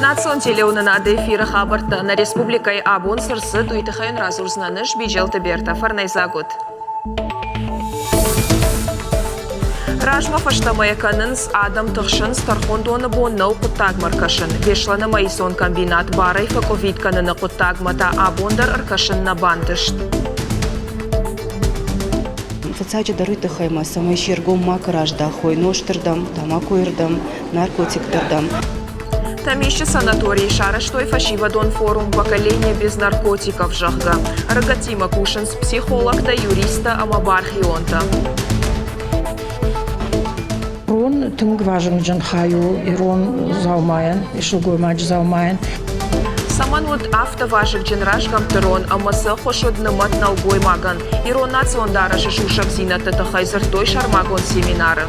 Национ телеуынынады эфиры хабӕрттӕ нӕ республикӕйы абон цы рцыд, уый тыххӕй уын радзурдзынӕн ӕз Биджелты Бертӕ. Фӕрнӕйдзаг ут! Размӕ фӕстӕмӕ йӕ кӕнынц, адӕм тыхсынц, тӕрхондоны бон нӕу хъуыддагмӕ ӕркӕсын. Беслӕны маисон комбинат барӕй фӕкъуывид кӕныны хъуыддагмӕ та абон дӕр ӕркӕсын нӕ бантыст. Фыццаджыдӕр уый тыххӕй ма, цӕмӕй се ргом макуы раздахой нозтырдӕм, тамакойырдӕм, наркотиктырдӕм. Тӕмисчы санаторийы сарӕзтой фӕсивӕдон форум «Поколение без наркотиков», зӕгъгӕ. Ӕрыгӕттимӕ кусынц психологтӕ, юристтӕ ӕмӕ бархионтӕ. Рон тынг вазыгджын хай у ирон дзаумайӕн, сылгоймаджы дзаумайӕн. Цӕмӕн уыд афтӕ вазыгджын разгӕмтты рон ӕмӕ цы ӕххуыс уыд нымӕт нӕлгоймагӕн? Ирон национ дарӕсы сусӕгдзинӕдты тыххӕй дзырдтой сӕрмагонд семинары.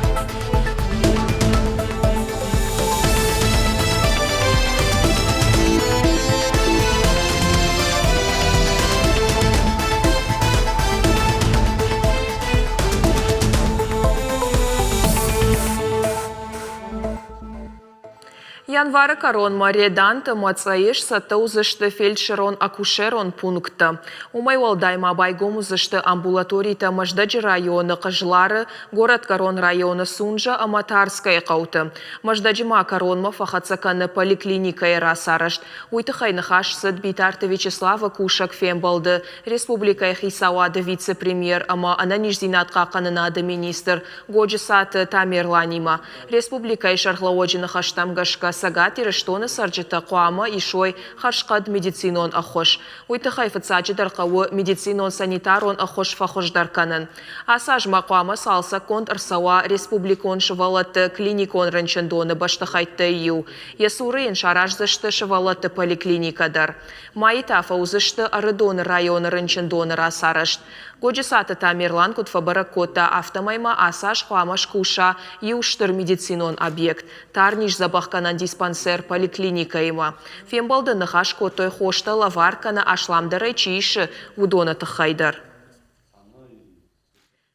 Январы кӕронмӕ Реданты Мацъӕйы сцӕттӕ уыдзысты фельдшерон-акушерон пункттӕ. Уымӕй уӕлдай ма байгом уыдзысты амбулаторитӕ Мӕздӕджы районы Хъызлары, Горӕтгӕрон районы Сунжӕ ӕмӕ Тарскӕйы хъӕуты. Мӕздӕджы ма кӕронмӕ фӕхӕццӕ кӕны поликлиникӕйы рацарӕзт. Уый тыххӕй ныхас цыд Битарты Вячеславы кусӕг фембӕлды республикӕйы хицауады вице-премьер ӕмӕ ӕнӕниздзинад хъахъхъӕнынады министр Годжысаты Тамерланимӕ. Республикӕйы сӕргълӕууӕджы ныхӕстӕм гӕсгӕ Цӕгат Ирыстоны цӕрджытӕ хъуамӕ исой хӕрзхъӕд медицинон ӕххуыс. Уый тыххӕй фыццаджыдӕр хъӕуы медицинон-санитарон ӕххуыс фӕхуыздӕр кӕнын. Ацы аз ма хъуамӕ цалцӕггонд ӕрцӕуа республикон сывӕллӕтты клиникон рынчындоны бӕстыхӕйттӕй иу. Йӕ цуры йын сараздзысты сывӕллӕтты поликлиникӕ дӕр. Майы та фӕуыдзысты Ӕрыдоны районы рынчындоны рацарӕзт. Годжысаты Тамерлан куыд фӕбӕрӕг кодта, афтӕмӕй ма ацы аз хъуамӕ скуса иу стыр медицинон объект, тарниздзӕбӕхгӕнӕн диспансер поликлиникӕимӕ. Фембӕлды ныхас кодтой хостӕ лӕвар кӕнӕ асламдӕрӕй чи исы, уыдоны тыххӕй дӕр.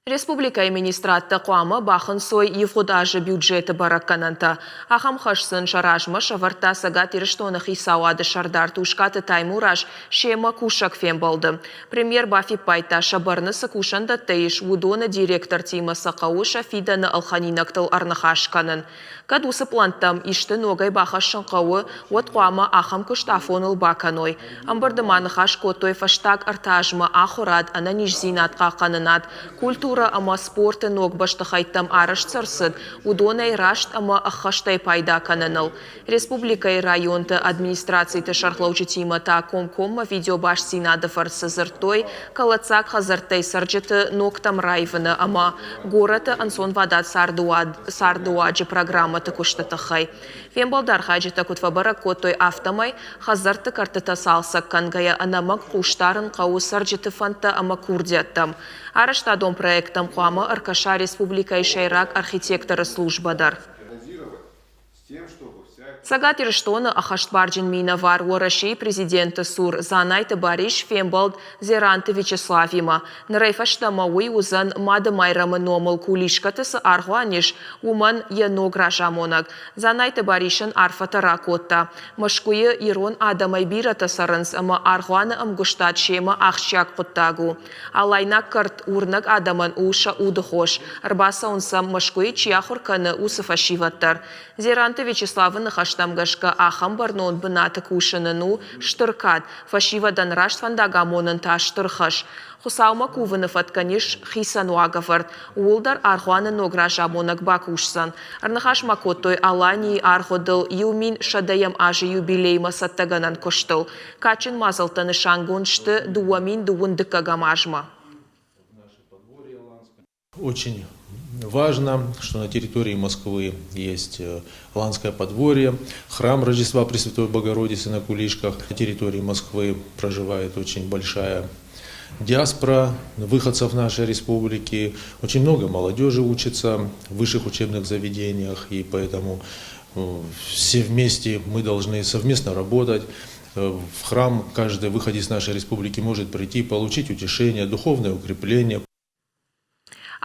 Республикӕйы министрадтӕ хъуамӕ бахынцой ивгъуыд азы бюджеты бӕрӕггӕнӕнтӕ. Ахӕм хӕс сын сӕ размӕ сӕвӕрдта Цӕгат Ирыстоны хицауады сӕрдар Тускъаты Таймураз семӕ кусӕг фембӕлды. Премьер бафиппайдта, сӕ бӕрны цы кусӕндӕттӕ ис, уыдоны директортимӕ сӕ хъӕуы сӕ фидӕны ӕлхӕнинӕгтыл ӕрныхас кӕнын. Кӕд уыцы пълӕнттӕм исты ногӕй бахӕссын хъӕуы, уӕд хъуамӕ ахӕм куыст афоныл бакӕной. Ӕмбырды ма ныхас кодтой фӕстаг ӕртӕ азмӕ ахуырад, ӕнӕниздзинад хъахъхъӕнынад, культурӕ ӕмӕ спорты ног бӕстыхӕйттӕм арӕзт цы ӕрцыд, уыдонӕй раст ӕмӕ ӕххӕстӕй пайда кӕныныл. Республикӕйы районты администрациты сӕргълӕуджытимӕ та комкоммӕ видеобастдзинады фӕрцы дзырдтой кӕлӕддзаг хӕдзӕрттӕй цӕрджыты ногтӕм раивыны ӕмӕ горӕты ӕнцонвадат цардыуаджы программӕты куысты тыххӕй. Фембӕлды архайджытӕ куыд фӕбӕрӕг кодтой, афтӕмӕй хӕдзӕртты кӕртытӕ цалцӕг кӕнгӕйӕ ӕнӕмӕнг хъусдарын хъӕуы цӕрджыты фӕндтӕ ӕмӕ курдиӕттӕм. Арӕзтадон проекттӕм хъуамӕ ӕркӕса республикӕйы сӕйраг архитекторы службӕ дӕр. Цӕгат Ирыстоны ӕххӕстбарджын минӕвар Уӕрӕсейы президенты цур Дзанайты Барис фембӕлд Дзеранты Вячеславимӕ. Нырӕй фӕстӕмӕ уый уыдзӕн Мады Майрӕмы номыл Кулишкӕты цы аргъуан ис, уымӕн йӕ ног разамонӕг. Дзанайты Барис ын арфӕтӕ ракодта. Мӕскуыйы ирон адӕмӕй бирӕтӕ цӕрынц ӕмӕ аргъуаны ӕмгуыстад семӕ ахсджиаг хъуыддаг у. Алайнаг кӕрт уырнӕг адӕмӕн у сӕ удыхос. Ӕрбацӕуынц сӕм, Мӕскуыйы чи ахуыр кӕны, уыцы фӕсивӕд дӕр. Дзеранты Вячеславы ныхӕстӕм гӕсгӕ, ахӕм бӕрнон бынаты кусын ын у стыр кад, фӕсивӕдӕн раст фӕндаг амонын та стыр хӕс. Хуыцаумӕ кувыны фӕткӕн ис хицӕн уагӕвӕрд, ууыл дӕр аргъуаны ног разамонӕг бакусдзӕн. Ӕрныхас ма кодтой Аланийы аргъуыдыл 1100-ӕм азы юбилеймӕ цӕттӕгӕнӕн куыстыл. Кадджын мадзӕлттӕ нысангонд сты 2021 азмӕ. Очень важно, что на территории Москвы есть Ланское подворье, храм Рождества Пресвятой Богородицы на Кулишках. На территории Москвы проживает очень большая диаспора выходцев нашей республики. Очень много молодежи учится в высших учебных заведениях, и поэтому все вместе мы должны совместно работать. В храм каждый выходец нашей республики может прийти, получить утешение, духовное укрепление.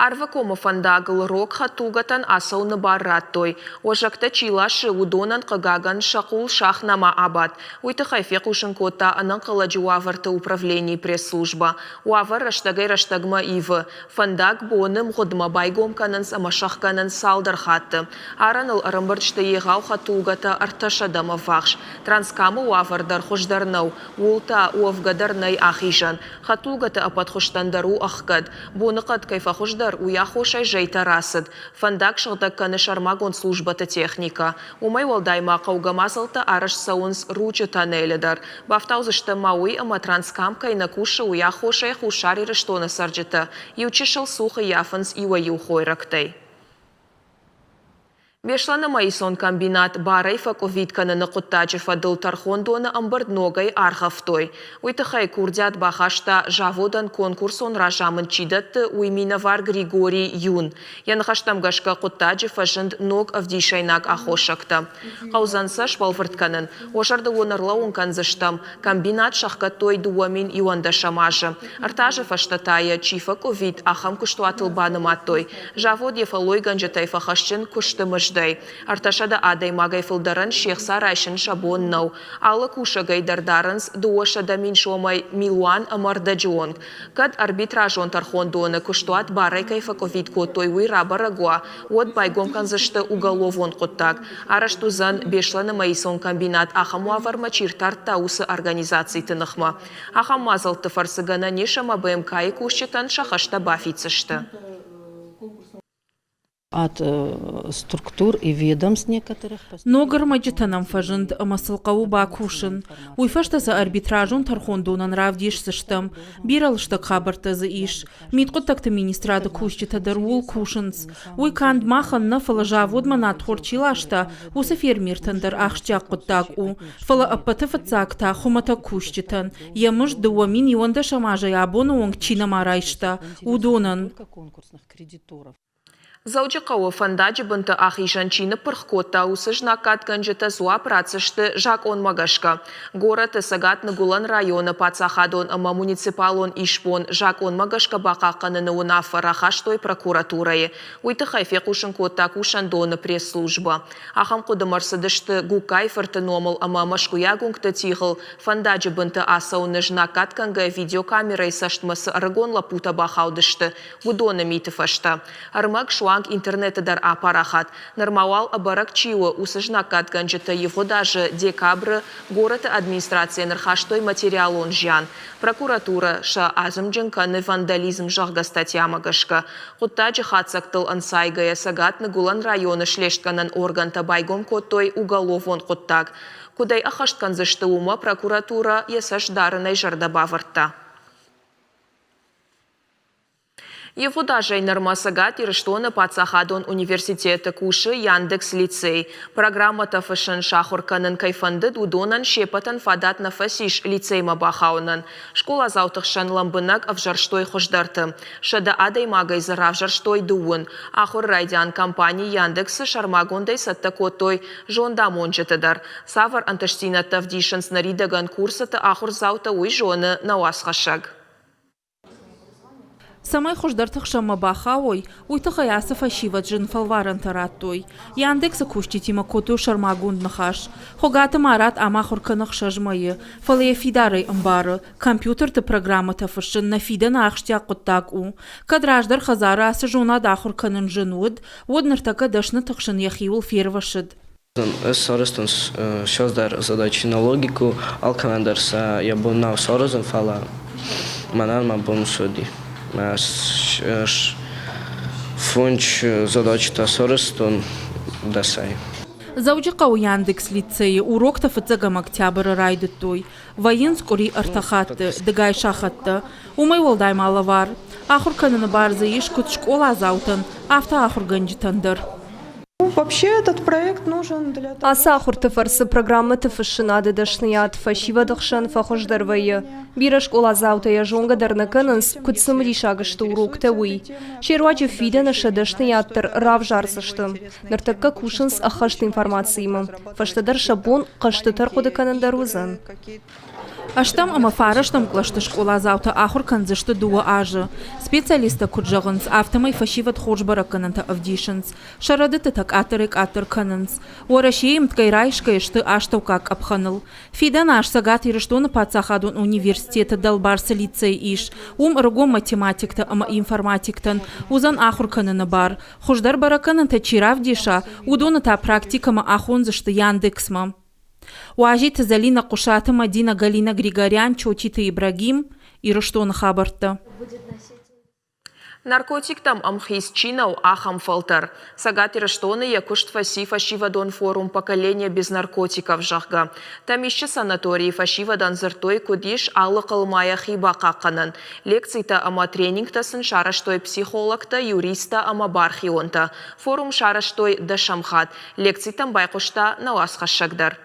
Арвыкомы фӕндагыл рог хӕдтулгӕтӕн ацӕуыны бар радтой. Уӕзӕгтӕ чи ласы, уыдонӕн, хъыгагӕн, сӕ хъул сах нӕма абадт. Уый тыххӕй фехъусын кодта ӕнӕнхъӕлӕджы уавӕрты управленийы пресс-службӕ. Уавӕр рӕстӕгӕй-рӕстӕгмӕ ивы. Фӕндаг боны мгъуыдмӕ байгом кӕнынц ӕмӕ сӕхгӕнынц цалдӕр хатты. Арӕныл ӕрӕмбырд сты егъау хӕдтулгӕтӕ ӕртӕсӕдӕмӕ ввахс. Транскамы уавӕр дӕр хуыздӕр нӕу. Ууыл та уӕвгӕ дӕр нӕй ахизӕн. Хӕдтулгӕты ӕппӕт хуызтӕн дӕр у ӕхгӕд. Боныхъӕд кӕй фӕхуыздӕр, уый аххосӕй зӕйтӕ рацыд. Фӕндаг сыгъдӕг кӕны сӕрмагонд службӕты техникӕ. Уымӕй уӕлдай ма хъӕугӕ мадзӕлттӕ арӕзт цӕуынц Ручъы тоннелы дӕр. Бафтаудзыстӕм ма уый, ӕмӕ Транскам кӕй нӕ кусы, уый аххосӕй Хуссар Ирыстоны цӕрджытӕ иу чысыл цух ӕййафынц иуӕй-иу хойрӕгтӕй. Беслӕны маисон комбинат барӕй фӕкъуыввитт кӕныны хъуыддаджы фӕдыл тӕрхондоны ӕмбырд ногӕй аргъӕвтой. Уый тыххӕй курдиат бахаста, заводӕн конкурсон разамынд чи дӕтты, уый минӕвар Григорий Юн. Йӕ ныхӕстӕм гӕсгӕ хъуыддаджы фӕзынд ног ӕвдисӕйнаг аххосӕгтӕ. Хъӕудзӕн сӕ сбӕлвырд кӕнын. Уӕ зӕрдыл уын ӕрлӕууын кӕндзыстӕм, комбинат сӕхгӕдтой 2011 азы. Ӕртӕ азы фӕстӕ та йӕ, чи фӕкъуыввитт, ахӕм куыстуатыл банымадтой. Завод йӕ фӕллойгӕнджытӕй фӕхӕсджын куысты мыздӕй. 300 адӕймагӕй фылдӕрӕн се хца райсын сӕ бон нӕу. Алы кусӕгӕй дӕр дарынц 200 000 сомӕй милуан ӕмӕ ӕрдӕджы онг. Кӕд арбитражон тӕрхондоны куыстуат барӕй кӕй фӕкъуыввитт кодтой, уый рабӕрӕг уа, уӕд байгом кӕндзысты уголовон хъуыддаг. Арӕзт уыдзӕн, Беслӕны маисон комбинат ахӕм уавӕрмӕ чи ртардта, уыцы организациты ныхмӕ. Ахӕм мадзӕлтты фӕрцы гӕнӕн ис ӕмӕ БМК-йы кусджытӕн сӕ хӕстӕ бафиддзысты. От структур и ведомств некоторых. Ног ӕрмӕджытӕ нӕм фӕзынд ӕмӕ сыл хъӕуы бакусын. Уый фӕстӕ сӕ арбитражон тӕрхондонӕн равдисдзыстӕм. Бирӕ лыстӕг хабӕрттӕ дзы ис. Мидхъуыддӕгты министрады кусджытӕ дӕр ууыл кусынц. Уый канд махӕн нӕ, фӕлӕ заводмӕ надхор чи ласта, уыцы фермертӕн дӕр ахсджиаг хъуыддаг у. Фӕлӕ ӕппӕты фыццаг та хуымӕтӕг кусджытӕн, йӕ мызд 2011 азӕй абоны онг чи нӕма райста, уыдонӕн. Дзӕуджыхъӕуы фӕндаджы бынты ахизӕн чи ныппырх кодта, уыцы знаггадгӕнджытӕ дзуапп ратдзысты закъонмӕ гӕсгӕ. Горӕты Цӕгат-Ныгуылӕн районы паддзахадон ӕмӕ муниципалон исбон закъонмӕ гӕсгӕ бахъахъхъӕныны уынаффӕ рахастой прокуратурӕйы. Уый тыххӕй фехъусын кодта кусӕндоны пресс-службӕ. Ахӕм хъуыдымӕ ӕрцыдысты Гугкайы-фырты номыл ӕмӕ Мӕскуыйаг уынгты тигъыл фӕндаджы бынты ацӕуыны знаггад кӕнгӕ видеокамерӕйы цӕстмӕ цы ӕрыгон лӕппутӕ бахаудысты, уыдоны миты фӕстӕ. Ӕрмӕг суанг интернеты дӕр апарахат. Нырма уал ӕбӕрӕг чи у, уыцы знаггадгӕнджытӕ ивгъуыд азы декабры горӕты администрацийӕн ӕрхастой материалон зиан. Прокуратурӕ сӕ азымджын кӕны вандализм зӕгъгӕ статьямӕ гӕсгӕ. Хъуыддаджы хатдзӕгтыл ӕнцайгӕйӕ Цӕгат-Ныгуылӕн районы слестгӕнӕн органтӕ байгом кодтой уголовон хъуыддаг. Куыд ӕй ӕххӕст кӕндзысты, уымӕ прокуратурӕ йӕ цӕст дарынӕй зӕрдӕ бавӕрдта. Ивгъуыд азӕй нырмӕ Цӕгат Ирыстоны паддзахадон университеты кусы Яндекс-лицей. Программӕтӕ фыссын сахуыр кӕнын кӕй фӕндыд, уыдонӕн се ппӕтӕн фадат нӕ фӕцис лицеймӕ бахауынӕн. Скъоладзауты хсӕн лӕмбынӕг ӕвзӕрстой хуыздӕрты. 100 адӕймагӕй дзы равзӕрстой дыууын. Ахуыры райдиан компани Яндекс-ы сӕрмагондӕй цӕттӕ кодтой зондамонджыты дӕр. Цавӕр ӕнтыстдзинӕдтӕ ӕвдисынц ныридӕгӕн курсыты ахуырдзаутӕ, уый зоны нӕ уацхӕссӕг. Цӕмӕй хуыздӕрты хсӕнмӕ бахауой, уый тыххӕй ацы фӕсивӕд зын фӕлварӕнтӕ радтой. Яндексы кусджытимӕ кодтой сӕрмагонд ныхас. Хуыгаты Марат ам ахуыр кӕны ӕхсӕз мӕйы, фӕлӕ йӕ фидарӕй ӕмбары, компьютерты программӕтӕ фыссын нӕ фидӕны ахсджиаг хъуыддаг у. Кӕд раздӕр хӕдзары ацы зонад ахуыр кӕнын зын уыд, уӕд ныртӕккӕ дӕсныты хсӕн йӕхиуыл фервӕссыд. Ӕз сарӕзтон ссӕдз задачи на логику, алкӕмӕн дӕр сӕ йӕ бон нӕу саразын, фӕлӕ мӕнӕн мӕ бон суыди. Фондз задачитӕ сарӕзтон дӕсӕй. Дзӕуджыхъӕуы Яндекс-лицейы уроктӕ фыццӕгӕм октябры райдыдтой. Вӕййынц къуыри ӕртӕ хатты, дыгай сахӕттӕ. Уымӕй уӕлдай ма лӕвар. Ахуыр кӕныны бар дзы ис куыд скъоладзаутӕн, афтӕ ахуыргӕнджытӕн дӕр. Ацы ахуырты фӕрцы программӕты фыссынады дӕсныйад фӕсивӕды хсӕн фӕхуыздӕр вӕййы. Бирӕ скъоладзаутӕ йӕ зонгӕ дӕр нӕ кӕнынц, куыд цымыдисаг сты уроктӕ, уый. Се руаджы фидӕны сӕ дӕсныйад дӕр равзардзысты. Ныртӕккӕ кусынц ӕххӕст информациимӕ. Фӕстӕдӕр сӕ бон хъӕзтытӕ ӕрхъуыды кӕнын дӕр уыдзӕн. Ӕстӕм ӕмӕ фарӕстӕм кълӕсты скъоладзаутӕ ахуыр кӕндзысты дыууӕ азы. Специалисттӕ куыд зӕгъынц, афтӕмӕй фӕсивӕд хорз бӕрӕггӕнӕнтӕ ӕвдисынц. Сӕ рӕдыдтытӕ къаддӕрӕй-къаддӕр кӕнынц. Уӕрӕсейы ӕмткӕй райсгӕ сты астӕуккаг къӕпхӕныл. Фидӕн аз Цӕгат Ирыстоны паддзахадон университеты дӕлбар цы лицей ис, уым ӕрыгон математиктӕ ӕмӕ информатиктӕн уыдзӕн ахуыр кӕныны бар. Хуыздӕр бӕрӕггӕнӕнтӕ чи равдиса, уыдоны та практикӕмӕ ахондзысты Яндексмӕ. Уазиты Зӕлинӕ, Хъуысаты Мӕдинӕ, Галина Григорян, Чотиты Ибрагим, Ирыстоны хабӕрттӕ. Наркотиктӕм ӕмхиц чи нӕу, ахӕм фӕлтӕр. Цӕгат Ирыстоны йӕ куыст фӕци фӕсивӕдон форум «Поколение без наркотиков», зӕгъгӕ. Тӕмисчы санаторийы фӕсивӕдӕн дзырдтой, куыд ис алы хъылмайӕ хи бахъахъхъӕнӕн. Лекцитӕ ӕмӕ тренингтӕ сын сарӕзтой психологтӕ, юристтӕ ӕмӕ бархионтӕ. Форум сарӕзтой дӕсӕм хатт. Лекцитӕм байхъуыста нӕ уацхӕссӕг дӕр.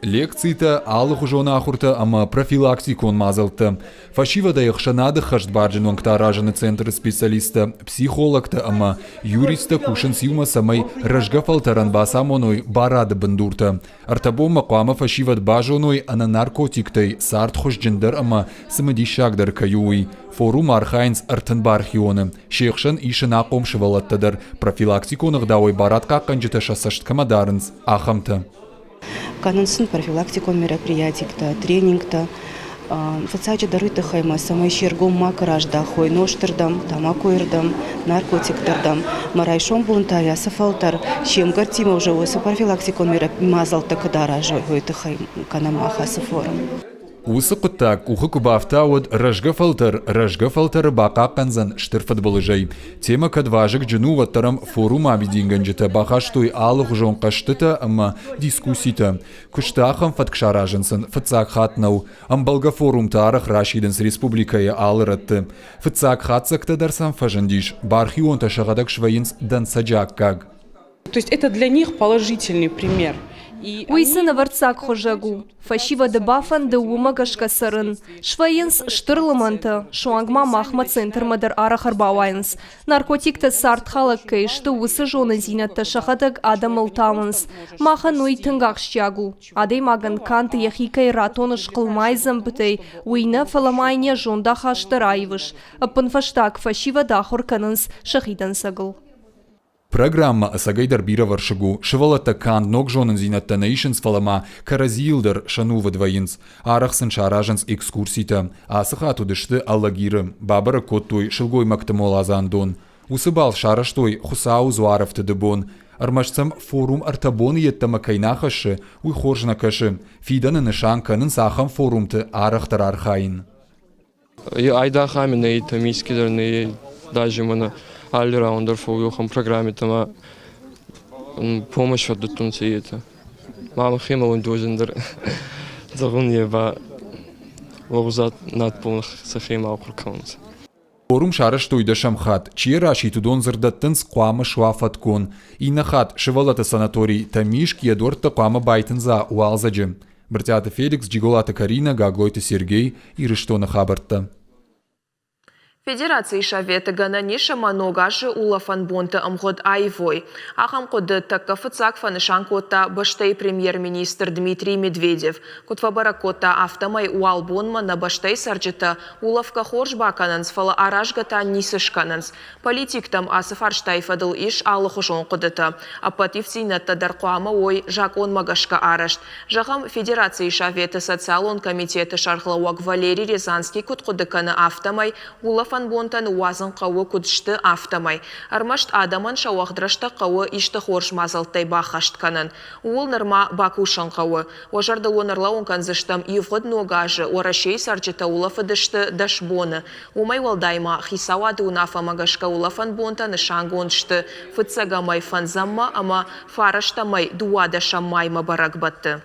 Лекцитӕ, алыхуызон ахуыртӕ ӕмӕ профилактикон мадзӕлттӕ. Фӕсивӕдӕй ӕхсӕнады хӕстбарджын уӕнгтӕ аразыны центры специалисттӕ, психологтӕ ӕмӕ юристтӕ кусынц иумӕ, цӕмӕй рӕзгӕ фӕлтӕрӕн бацамоной барады бындуртӕ. Ӕртӕ бонмӕ хъуамӕ фӕсивӕд базоной, ӕнӕ наркотиктӕй цард хуызджындӕр ӕмӕ цымыдисагдӕр кӕй у, уый. Форумы архайынц 30 бархионы. Се хсӕн ис ӕнахъом сывӕллӕттӕ дӕр, профилактикон ӕгъдауӕй барадхъахъхъӕнджытӕ сӕ цӕст кӕмӕ дарынц, ахӕмтӕ. Кӕнынц сын профилактикон мероприятиктӕ, тренингтӕ. Фыццаджыдӕр уый тыххӕй ма, цӕмӕй се ргом макуы раздахой нозтырдӕм, тамакойырдӕм, наркотиктырдӕм. Мӕ райсом бон та ацы фӕлтӕр се мгӕрттимӕ уже уыцы профилактикон мадзӕлттӕ куыд аразой, уый тыххӕй кӕнӕм мах ацы форум. Уыцы хъуыддаг къухы куы бафта, уӕд рӕзгӕ фӕлтӕр рӕзгӕ фӕлтӕры бахъахъхъӕндзӕн стыр фыдбылызӕй. Темӕ кӕд вазыгджын у, уӕддӕр ӕм форумы амидингӕнджытӕ бахастой алыгъуызон хъӕзтытӕ ӕмӕ дискусситӕ. Куысты ахӕм фӕтк саразын сын фыццаг хатт нӕу. Ӕмбӕлгӕ форумтӕ арӕх расидынц республикӕйы алы рӕтты. Фыццаг хатдзӕгтӕ дӕр сӕм фӕзындис, бархионтӕ сӕхӕдӕг свӕййынц дӕнцӕджы аккаг. То есть это для них положительный пример. Уый сын ӕвӕрццаг хуызӕг у. Фӕсивӕды бафӕнды уымӕ гӕсгӕ цӕрын. Свӕййынц стыр лымӕнтӕ, суанг ма махмӕ центрмӕ дӕр арӕх ӕрбауайынц. Наркотиктӕ цардхалӕг кӕй сты, уыцы зонындзинӕдтӕ сӕхӕдӕг адӕмыл тауынц. Махӕн уый тынг ахсджиаг у. Адӕймагӕн канд йӕхи кӕй ратоныс хъылмайы дзӕмбытӕй, уый нӕ, фӕлӕ ма йын йӕ зондахаст дӕр аивыс. Ӕппынфӕстаг фӕсивӕд ахуыр кӕнынц сӕхи дӕнцӕгыл. Программӕ ӕцӕгӕйдӕр бирӕвӕрсыг у. Сывӕллӕттӕ канд ног зонындзинӕдтӕ нӕ исынц, фӕлӕ ма кӕрӕдзийыл дӕр сӕнувыд вӕййынц. Арӕх сын саразынц экскурситӕ. Ацы хатт уыдысты Алагиры. Бабӕрӕг кодтой сылгоймӕгты моладзандон. Уыцы бал сарӕзтой Хуыцауы дзуарӕфтыды бон. Ӕрмӕст сӕм форум ӕртӕ боны йеддӕмӕ кӕй нӕ хӕссы, уый хорз нӕ кӕсы. Фидӕны нысан кӕнынц ахӕм форумты арӕхдӕр архайын. Айдагъ ами нӕй, Томиски дӕр нӕй, даже мӕнӕ алли рауӕн дӕр фӕууӕхӕн программитӕ ма помощь фӕддӕттунцӕ етӕ. Ма мӕхемӕ ундозӕн дӕр зӕгъун е ба лӕгъуз надбон сӕхемӕ ахур кӕнунцӕ. Форум сарӕзтой дӕсӕм хатт. Чи йӕ расидт, уыдон дзырд дӕттынц, хъуамӕ суа фӕткон. Иннӕ хатт сывӕллӕтты санаторий Тӕмискъ йӕ дуӕрттӕ хъуамӕ байтындза уалдзӕджы. Брытъиаты Феликс, Джиголаты Каринӕ, Гаглойты Сергей, Ирыстоны хабӕрттӕ. Федерацийы Советы гӕнӕн ис ӕмӕ ног азы улӕфӕн бонты ӕмгъуыд аивой. Ахӕм хъуыды тӕккӕ фыццаг фӕнысан кодта бӕстӕйы премьер-министр Дмитрий Медведев. Куыд фӕбӕрӕг кодта, афтӕмӕй уӕлбонмӕ нӕ бӕстӕйы цӕрджытӕ улӕфгӕ хорз бакӕнынц, фӕлӕ аразгӕ та ницы скӕнынц. Политиктӕм ацы фарстайы фӕдыл ис алыхуызон хъуыдытӕ. Ӕппӕт ивддзинӕдтӕ дӕр хъуамӕ уой закъонмӕ гӕсгӕ арӕзт. Зӕгъӕм, Федерацийы Советы социалон комитеты сӕргълӕууӕг Валерий Рязанский куыд хъуыды кӕны, афтӕмӕй улӕфӕн бонтӕ ныууадзын хъӕуы, куыд сты, афтӕмӕй. Ӕрмӕст адӕмӕн сӕ уӕгъд рӕстӕг хъӕуы исты хорз мадзӕлттӕй баххӕст кӕнын. Ууыл нырма бакусын хъӕуы. Уӕ зӕрдыл уын ӕрлӕууын кӕндзыстӕм, ивгъуыд ног азы Уӕрӕсейы цӕрджытӕ улӕфыдысты 10 боны. Уымӕй уӕлдай ма хицауады уынаффӕмӕ гӕсгӕ улӕфӕн бонтӕ нысангонд сты фыццӕгӕмӕй фӕндзӕммӕ ӕмӕ фарӕстӕмӕй дыууадӕсӕм маймӕ бӕрӕгбӕтты.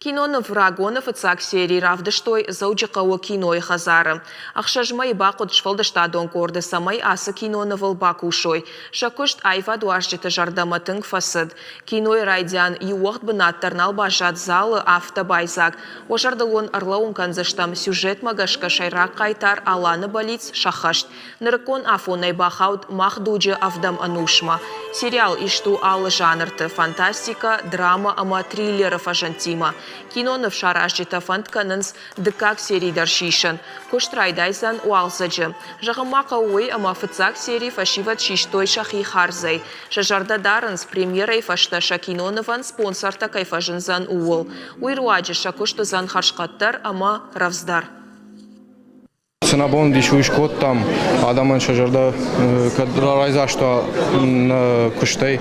Киноныв «Рагон-ы» фыццаг сери равдыстой Дзӕуджыхъӕуы кинойы хӕдзары. Ӕхсӕз мӕйы бахъуыд сфӕлдыстадон къорды, цӕмӕй ацы кинонывыл бакусой. Сӕ куыст аивадуарзджыты зӕрдӕмӕ тынг фӕцыд. Кинойы райдиан иу уӕгъд бынат дӕр нал баззад залы, афтӕ байдзаг. Уӕ зӕрдыл уын ӕрлӕууын кӕндзыстӕм, сюжетмӕ гӕсгӕ сӕйраг хъайтар Аланы бӕллиц сӕххӕст. Нырыккон афонӕй бахауд Мах дуджы ӕвдӕм ӕнусмӕ. Сериал ист у алы жанрты – фантастикӕ, драма ӕмӕ триллеры фӕзындтимӕ. Киноныв саразджытӕ фӕнд кӕнынц дыккаг сери дӕр сисын. Куыст райдайдзӕн уалдзӕджы. Зӕгъын ма хъӕуы уый, ӕмӕ фыццаг сери фӕсивӕд систой сӕхи хардзӕй. Сӕ зӕрдӕ дарынц, премьерӕйы фӕстӕ сӕ кинонывӕн спонсортӕ кӕй фӕзындзӕн, ууыл. Уый руаджы сӕ куыст уыдзӕн хӕрзхъӕддӕр ӕмӕ рӕвдздӕр. Цы нӕ бон уыдис, уый скодтам. Адӕмӕн сӕ зӕрдӕ кӕд райдзаста нӕ куыстӕй,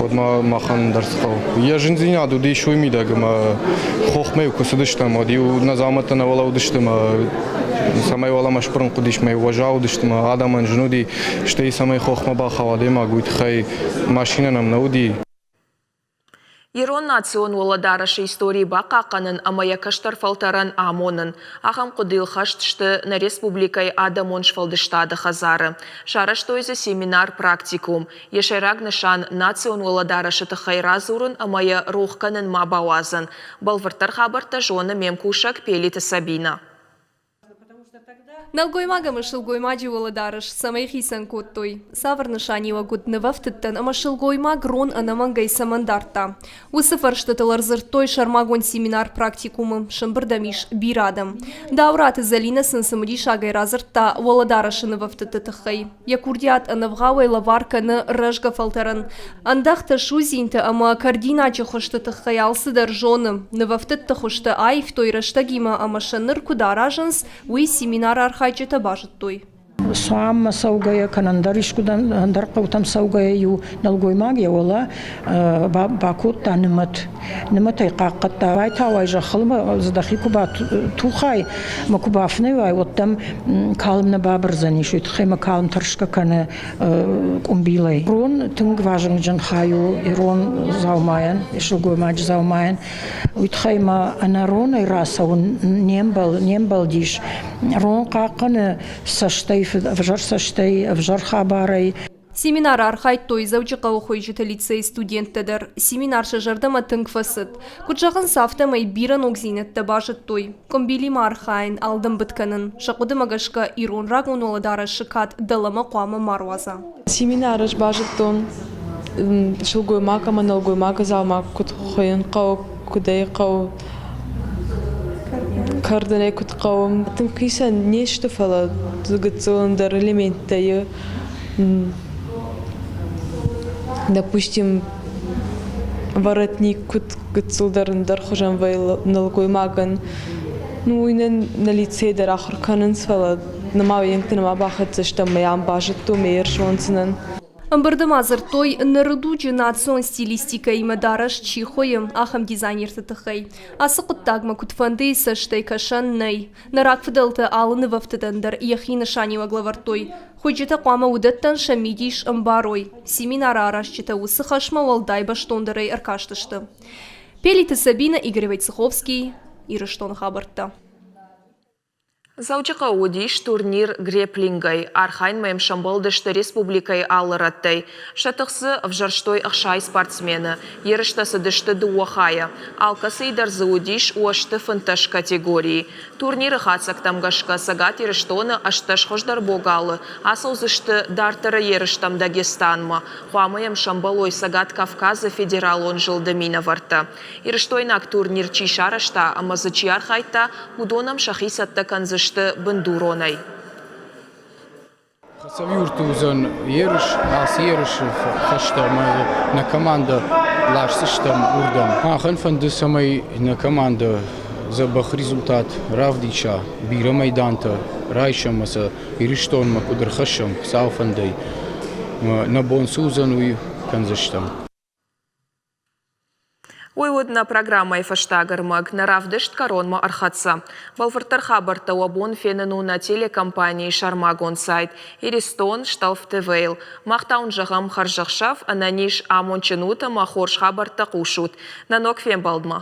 уӕд ма махӕн дӕр цы хъӕуы. Йӕ зындзинад уыдис уый мидӕг, ӕмӕ хохмӕ-иу куы цыдыстӕм, уӕд-иу нӕ дзаумӕттӕ нӕ уӕлӕ уыдысты ӕмӕ цӕмӕй уӕлӕмӕ сбырын хъуыдис, мӕ уӕззау уыдысты ӕмӕ адӕмӕн зын уыди, стӕй цӕмӕй хохмӕ бахауа адӕймаг, уый тыххӕй машинӕ нӕм нӕ уыди. Ирон национ уӕлӕдарӕсы истори бахъахъхъӕнын ӕмӕ йӕ кӕстӕр фӕлтӕрӕн амонын. Ахӕм хъуыдыйыл хӕст сты нӕ республикӕйы адӕмон сфӕлдыстады хӕдзары. Сарӕзтой дзы семинар-практикум. Йӕ сӕйраг нысан – национ уӕлӕдарӕсы тыххӕй радзурын ӕмӕ йӕ рох кӕнын ма бауадзын. Бӕлвырддӕр хабӕрттӕ зоны ме мкусӕг Пелиты Сабинӕ. Нӕлгоймаг ӕмӕ сылгоймаджы уӕлӕдарӕс цӕмӕй хицӕн кодтой? Цавӕр нысаниуӕг уыд нывӕфтыдтӕн ӕмӕ сылгоймаг рон ӕнӕмӕнгӕй цӕмӕн дардта? Уыцы фӕрстытыл ӕрдзырдтой сӕрмагонд семинар-практикумы. Сӕмбырд ӕм ис бирӕ адӕм. Дауыраты Зӕлинӕ сын цымыдисагӕй радзырдта уӕлӕдарӕсы нывӕфтыдты тыххӕй. Йӕ курдиат ӕнӕвгъауӕй лӕвар кӕны рӕзгӕ фӕлтӕрӕн. Ӕндӕхтӕ, судзинтӕ ӕмӕ кӕрдинаджы хуызты тыххӕй алцыдӕр зоны. Нывӕфтыдты хуызтӕ аивтой рӕстӕгимӕ ӕмӕ сӕ ныр куыд аразынц, уый семинары архайджытӕ базыдтой. Суаммӕ цӕугӕйӕ кӕнӕ ӕндӕр искуыдӕм ӕндӕр хъӕутӕм цӕугӕйӕ-иу нӕлгоймаг йӕ уӕлӕ бакодта нымӕт. Нымӕтӕй хъахъхъӕдта. Байтауай зӕххыл дзы дӕхи куы батухай ӕмӕ куы бафынӕй уай, уӕд дӕм калм нӕ бабырдзӕнис. Уый тыххӕй мӕ калм тӕрсгӕ кӕны къуымбилӕй. Рон тынг вазыгджын хай у ирон дзаумайӕн, сылгоймаджы дзаумайӕн. Уый тыххӕй ма ӕнӕ ронӕй рацӕуын не мбӕлдис. Рон хъахъхъӕны цӕстӕй, ӕвзӕр цӕстӕй, ӕвзӕр хабарӕй. Семинары архайдтой Дзӕуджыхъӕуы хуыйджыты лицейы студенттӕ дӕр. Семинар сӕ зӕрдӕмӕ тынг фӕцыд. Куыд зӕгъынц, афтӕмӕй бирӕ ногдзинӕдтӕ базыдтой. Къуымбилимӕ архайын, алдымбыд кӕнын. Сӕ хъуыдымӕ гӕсгӕ, ирон рагон уӕлӕдарӕсы кад дӕлӕмӕ хъуамӕ ма руадза. Семинары ӕз базыдтон, сылгоймаг ӕмӕ нӕлгоймагы дзаума куыд хуыйын хъӕуы, куыд ӕй хъӕуы, кӕрдын ӕй куыд хъӕуы. Тынг хицӕн не сты, фӕлӕ гыццыл ӕндӕр элементтӕ Допустим, воротник куыд гыццылдӕр ӕндӕр хуызӕн вӕййы нӕлгоймагӕн. Ну, уый нын нӕ лицейы дӕр ахуыр кӕнынц, фӕлӕ нырма уыйӕнгты нырма бахӕццӕ стӕм, мӕ ам базыдтон, мӕ ӕрзондзынӕн. Ӕмбырды ма дзырдтой, ныры дуджы национ стилистикӕимӕ дарӕс чи хуыйы, ахӕм дизайнерты тыххӕй. Ацы хъуыддагмӕ куыдфӕндыйы цӕстӕй кӕсӕн нӕй. Нӕ рагфыдӕлтӕ алы нывӕфтыдӕн дӕр йӕхи нысаниуӕг лӕвӕрдтой. Хуыйджытӕ хъуамӕ уыдӕттӕн сӕ мидис ӕмбарой. Семинары аразджытӕ уыцы хӕсмӕ уӕлдай бӕстондӕрӕй ӕркастысты. Пелиты Сабина, Игорь Войцеховский, Ирыстоны хабӕрттӕ. Дзӕуджыхъӕуы уыдис турнир греплингӕй. Архайынмӕ йӕм сӕмбӕлдысты республикӕйы алы рӕттӕй. Сӕ тых дзы ӕвзӕрстой 60 спортсмены. Ерыстӕ цыдысты дыууӕ хайӕ. Алкӕцыйы дӕр дзы уыдис уӕзты 15 категорийы. Турниры хатдзӕгтӕм гӕсгӕ Цӕгат Ирыстоны 18 хуыздӕр богалы ацӕудзысты дарддӕры ерыстӕм Дагестанмӕ. Хъуамӕ йӕм сӕмбӕлой Цӕгат Кавказы федералон зылды минӕвӕрттӕ. Ирыстойнаг турнир чи сарӕзта ӕмӕ дзы чи архайдта, уыдон ӕм сӕхи цӕттӕ кӕндзысты бындуронӕй. Хасавюрты уыдзӕн ерыс, ацы ерысы фӕстӕ нӕ командӕ ласдзыстӕм уырдӕм. Махӕн фӕнды, цӕмӕй нӕ командӕ дзӕбӕх результат равдиса, бирӕ майдантӕ райсӕм ӕмӕ сӕ Ирыстонмӕ куыд ӕрхӕссӕм, Хуыцауы фӕндӕй. Нӕ бон цы уыдзӕн, уый кӕндзыстӕм. Уый уыд нӕ программӕйы фӕстаг ӕрмӕг. Нӕ равдыст кӕронмӕ ӕрхӕццӕ. Бӕлвырддӕр хабӕрттӕ уӕ бон фенын у нӕ телекомпанийы сӕрмагонд сайт Иристон Шталф ТВ-йыл. Мах та уын зӕгъӕм хӕрзӕхсӕв, ӕнӕниз, амондджын ут ӕмӕ хорз хабӕрттӕ хъусут. Нӕ ног фембӕлдмӕ!